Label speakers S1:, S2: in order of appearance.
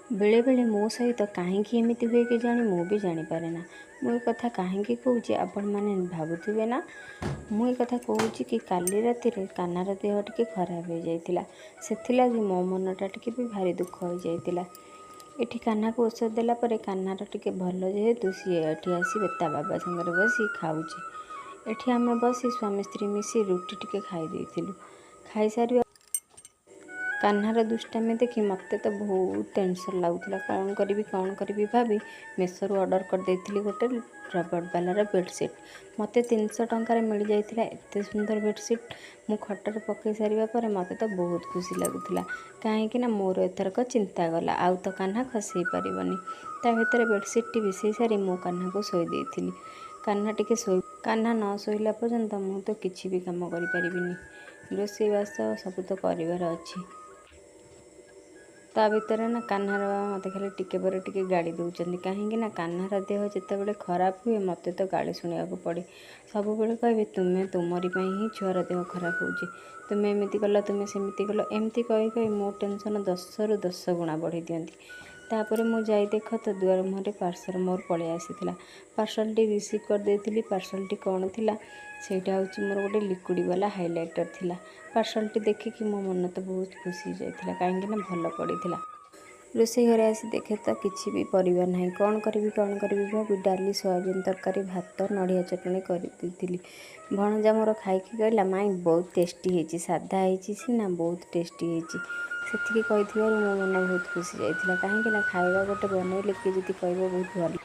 S1: ବେଳେବେଳେ ମୋ ସହିତ କାହିଁକି ଏମିତି ହୁଏ କେଜାଣି, ମୁଁ ବି ଜାଣିପାରେ ନା। ମୁଁ ଏ କଥା କାହିଁକି କହୁଛି, ଆପଣମାନେ ଭାବୁଥିବେ ନା? ମୁଁ ଏ କଥା କହୁଛି କି କାଲି ରାତିରେ କାହ୍ନାର ଦେହ ଟିକେ ଖରାପ ହେଇଯାଇଥିଲା। ସେଥିଲାଗି ମୋ ମନଟା ଟିକେ ବି ଭାରି ଦୁଃଖ ହେଇଯାଇଥିଲା। ଏଠି କାହ୍ନାକୁ ଔଷଧ ଦେଲା ପରେ କାହ୍ନାର ଟିକେ ଭଲ ଯେହେତୁ, ସିଏ ଏଠି ଆସି ତା ବାବା ସାଙ୍ଗରେ ବସି ଖାଉଛି। ଏଠି ଆମେ ବସି ସ୍ୱାମୀ ସ୍ତ୍ରୀ ମିଶି ରୁଟି ଟିକେ ଖାଇ ଦେଇଥିଲୁ। ଖାଇସାରିବା କାହ୍ନାର ଦୁଷ୍ଟାମି ଦେଖି ମୋତେ ତ ବହୁତ ଟେନସନ୍ ଲାଗୁଥିଲା। କ'ଣ କରିବି, କ'ଣ କରିବି ଭାବି ମେସୋରୁ ଅର୍ଡ଼ର କରିଦେଇଥିଲି ଗୋଟେ ରବର ବାଲାର ବେଡ଼ସିଟ୍। ମୋତେ 300 ଟଙ୍କାରେ ମିଳିଯାଇଥିଲା ଏତେ ସୁନ୍ଦର ବେଡ଼ସିଟ୍। ମୁଁ ଖଟରେ ପକାଇ ସାରିବା ପରେ ମୋତେ ତ ବହୁତ ଖୁସି ଲାଗୁଥିଲା, କାହିଁକି ନା ମୋର ଏଥରକ ଚିନ୍ତା ଗଲା, ଆଉ ତ କାହ୍ନା ଖସେଇ ପାରିବନି। ତା ଭିତରେ ବେଡ଼ସିଟ୍ଟି ବିଛେଇ ସାରି ମୁଁ କାହ୍ନାକୁ ଶୋଇ ଦେଇଥିଲି। କାହ୍ନା ଟିକେ ଶୋଇ, କାହ୍ନା ନ ଶୋଇଲା ପର୍ଯ୍ୟନ୍ତ ମୁଁ ତ କିଛି ବି କାମ କରିପାରିବିନି। ରୋଷେଇବାସ ସବୁ ତ କରିବାର ଅଛି। ତା ଭିତରେ ନା କାହ୍ନାର ବାବା ମୋତେ ଖାଲି ଟିକେ ପରେ ଟିକେ ଗାଳି ଦେଉଛନ୍ତି, କାହିଁକି ନା କାହ୍ନାର ଦେହ ଯେତେବେଳେ ଖରାପ ହୁଏ, ମୋତେ ତ ଗାଳି ଶୁଣିବାକୁ ପଡ଼େ। ସବୁବେଳେ କହିବେ, ତୁମେ ତୁମରି ପାଇଁ ହିଁ ଛୁଆର ଦେହ ଖରାପ ହେଉଛି, ତୁମେ ଏମିତି କଲ, ତୁମେ ସେମିତି କଲ। ଏମିତି କହି କହି ମୋ ଟେନସନ୍ 10ରୁ 10 ଗୁଣା ବଢ଼େଇ ଦିଅନ୍ତି। ତାପରେ ମୁଁ ଯାଇ ଦେଖ ତ ଦୁଆର ମୁହଁରେ ପାର୍ସଲ୍ ମୋର ପଳେଇ ଆସିଥିଲା। ପାର୍ସଲଟି ରିସିଭ୍ କରିଦେଇଥିଲି। ପାର୍ସଲଟି କ'ଣ ଥିଲା? ସେଇଟା ହେଉଛି ମୋର ଗୋଟେ ଲିକ୍ୱିଡ଼ ବାଲା ହାଇଲାଇଟର୍ ଥିଲା। ପାର୍ସଲଟି ଦେଖିକି ମୋ ମନ ତ ବହୁତ ଖୁସି ହେଇଯାଇଥିଲା, କାହିଁକି ନା ଭଲ ପଡ଼ିଥିଲା। ରୋଷେଇ ଘରେ ଆସି ଦେଖେ ତ କିଛି ବି ପରିବା ନାହିଁ। କ'ଣ କରିବି, କ'ଣ କରିବି ଭାବି ଡାଲି, ସୋୟାବିନ୍ ତରକାରୀ, ଭାତ, ନଡ଼ିଆ ଚଟଣି କରିଦେଇଥିଲି। ଭଣଜା ମୋର ଖାଇକି କହିଲା, ମାଇଁ, ବହୁତ ଟେଷ୍ଟି ହେଇଛି, ସାଧା ହେଇଛି ସିନା ବହୁତ ଟେଷ୍ଟି ହେଇଛି। ସେତିକି କହିଥିବାରୁ ମୋ ମନ ବହୁତ ଖୁସି ଯାଇଥିଲା, କାହିଁକି ନା ଖାଇବା ଗୋଟେ ବନେଇଲେ କିଏ ଯଦି କହିବ ବହୁତ ଭଲ